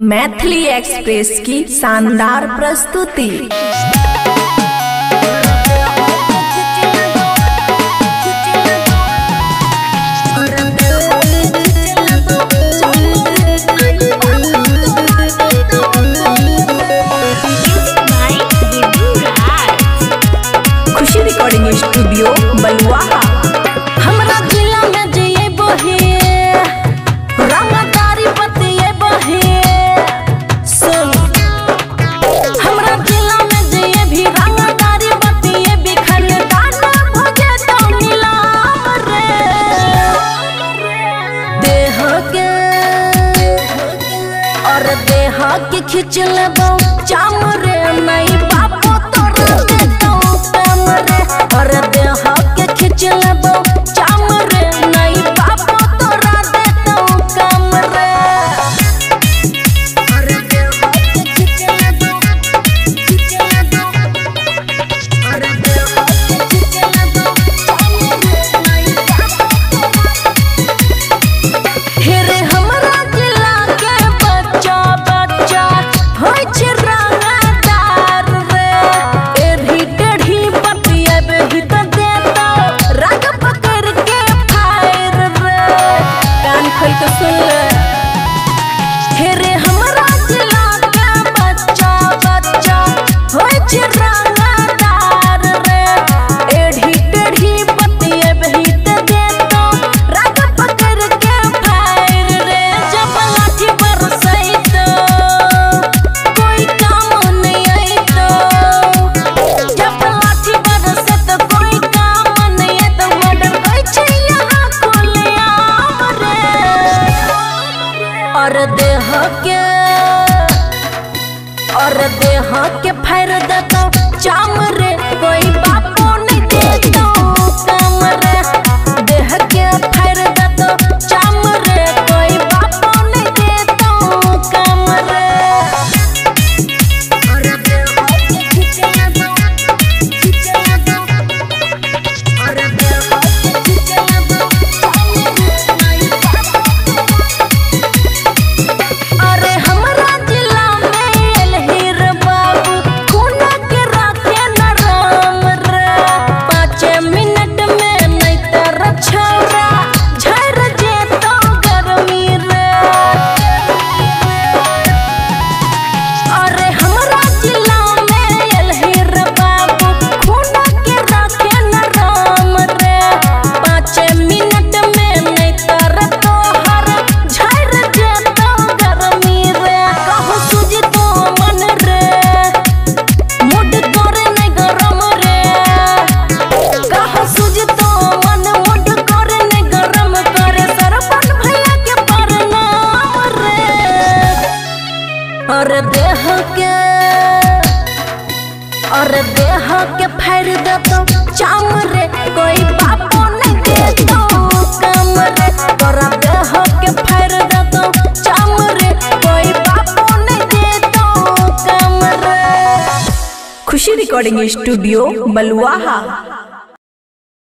Maithili express की शानदार प्रस्तुति। खुशी रिकॉर्डिंग स्टूडियो बलुआहा। हमरा जिला में जे बहे रंगदारी पतिए बहे। सुन, हमरा जिला में जे भी रंगदारी पतिए भी खनदाना भजे तो नीलाम रे। देह के और देह के खींच लेबो चाम रे, नहीं बापो तोरा देतो काम रे। और देह के खींच लेबो चाम रे, नहीं बापो तोरा देतो काम रे। और देह के खींच लेबो, खींच लेबो, और देह के खींच लेबो चाम रे, नहीं बापो तोरा। हे रे हमरा जिला के बच्चा बच्चा होय छै रंगदार रे। एढ़ी टेढ़ी बतियाबे त देता राग पकड़ के फायर रे। कान खोल के सुन ले। हे रे हमरा जिला के बच्चा बच्चा होय छै रंगदार रे। एढ़ी टेढ़ी बतियाबे त देता राग पकड़ के फायर रे। जब लाठी बरसैत कोई काम नहीं आइत, जब लाठी बरसत कोई काम नहीं आइत, मर्डर होइ छै यहाँ खुलेआम रे। और देह के, और देह के फायर देतो चाम रे, कोई बापो नहीं देतो काम रे। देह के फायर देतो चाम रे, कोई बापो नहीं देतो काम रे। और देह के खींच लेबो, खींच लेबो, और देह के खींच लेबो चाम रे, नहीं बापो तोरा। अरे हमरा जिला में एलहिर बाबू खून के राखे न राम रे। 5 मिनट में नहीं तर छौरा झर जेतो गर्मी रे। अरे हमरा जिला में एलहिर बाबू खून के राखे न राम रे। 5 मिनट में नहीं तर तोहर झर जेतो गर्मी रे। कहूँ सूझ तो मन रे, मुड करे नहीं गरम रे। कहूँ सूझ तो मन मुड करे नहीं गरम करे सरपन भैया के प्रणाम रे। और देह के, और देह के फाड़ देतो चाम रे, कोई बापो नहीं देतो काम रे। तोरा देह के फाड़ देतो चाम रे, कोई बापो नहीं देतो काम रे। खुशी रिकॉर्डिंग स्टूडियो बलुआहा।